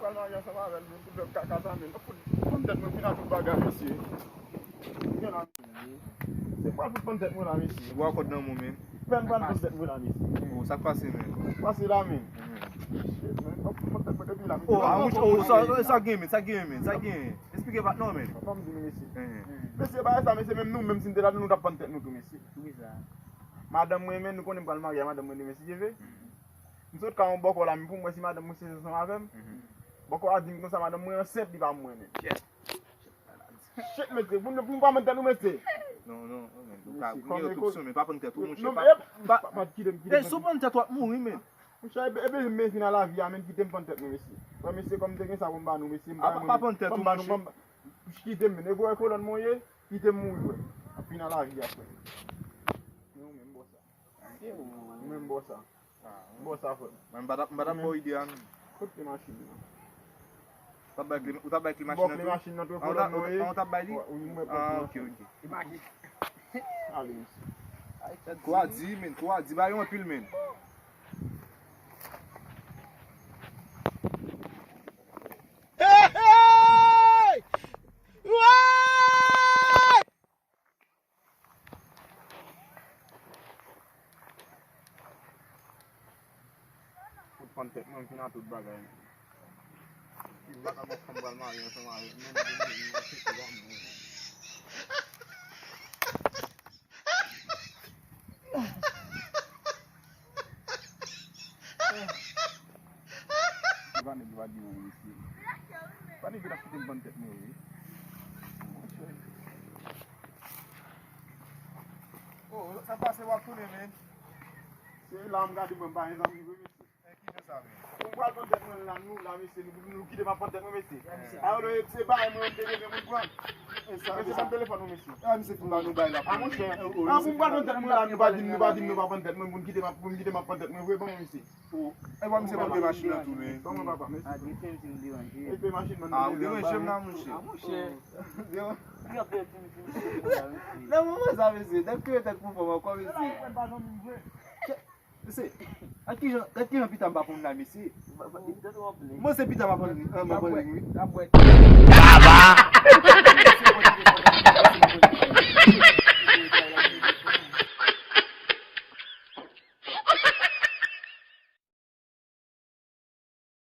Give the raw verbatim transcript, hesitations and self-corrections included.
Pral marye ansanm avè l, menm pou lòt kaka sa, menm. Fout, fout pann tèt mwen, fini ak tout bagay, mesye. Gen la, se pral fout pann tèt mwen la, mesye. Bwa kòd nan mwen, menm. Pral, pral pann tèt mwen la, mesye. Oh, sa k pase, menm? Pase la, menm. Shit, menm. Fout pann tèt mwen depi la, mesye. Oh, ah, oh, sa, sa gen, menm, sa gen, menm, sa gen. Esplike pa, non, menm. Fò m di, mesye. Mesye, bagay sa, mesye, menm nou, menm si n te la, nou t ap pann tèt nou tou, mesye. Madanm mwen, menm, nou konnen m pral marye a madanm mwen demen, si Dye vle. M sot ka yon bòkò la, men pou m wè si madanm mwen sezi ansanm avè m. Bòkò a di m konsa, madanm mwen ansent, li pa mwen menm. Shit, mesye, pou m, pou m pa pann tèt nou, mesye. Non, non, non, men, ou ka, mesye, ou gen tout opsyon, men pa pann tèt ou, monchè. Non, pa, men, pa, pa, kite m, kite m. Si w pann tèt, w ap mouri, men. Monchè, e, e, men, men, fin a lavi a, men, kite m pann tèt mwen, mesye. Wè, mesye, kòm te gen sa pou m ba nou, mesye, m pa, pa pann tèt ou, monchè. Kite m, men. E gwo kolòn mwen ye, kite m mouri, wè. Ap fin a lavi a, frè. Men ou menm, bò sa. Ou menm, bò sa. Bon, sa fè. Mwen, m pa t ap, m pa t ap ba w ide a, non. Kote machin nan? Ou t ap bay kle, ou t ap bay kle machin nan tou? Bon, kle machin nan tou, ah, ou t ap, ou t ap bay li? Wi, mwen pran kle machin. Ah, ok, ok. Imajine. Ale, mesye. Kou a di, men, kou a di, ba yo anpil, men. Hey, hey! Fout pann tèt mwen, m fin a tout bagay. M pa ka pran fanm pral marye ansanm avèk mwen, mwen, mwen, mwen, mwen, mwen. Se pa nèg yo pa di non, mesye. Pa nèg yo t ap kite m pann tèt mwen, wi. Oh, sa pase w ap tounen, men. Se la m gade mwen pa gen zanmi vre, mesye. E ki jan sa, men? Pou m pral pann tèt mwen la, nou la, mesye, nou, nou kite m ap pann tèt mwen, mesye. Alò, se bagay mwen te bezwen pou m pran. Mesye, ban m telefòn ou, mesye. Ah, misye fin ba nou bay la. Ah, monchè. Ah, pou m pral pann tèt mwen la, nou pa di, nou pa di, nou pa pann tèt mwen, pou m kite m ap, pou m kite m ap pann tèt mwen vre, ban mwen, mesye. E pa misye konte machin nan tou, men. Ban mwen, papa, mesye. Ah, gen ti m deranje. E pe machin nan. Ah, ou deranje m la, monchè. Ah, monchè. Nan moman sa, mesye, nèg touye tèt pou fanm ankò, mesye. Mesye, gad kijan, gad kijan pita m pa konn la, mesye. Mwen se pita m ap anri, an, m ap anri, wi.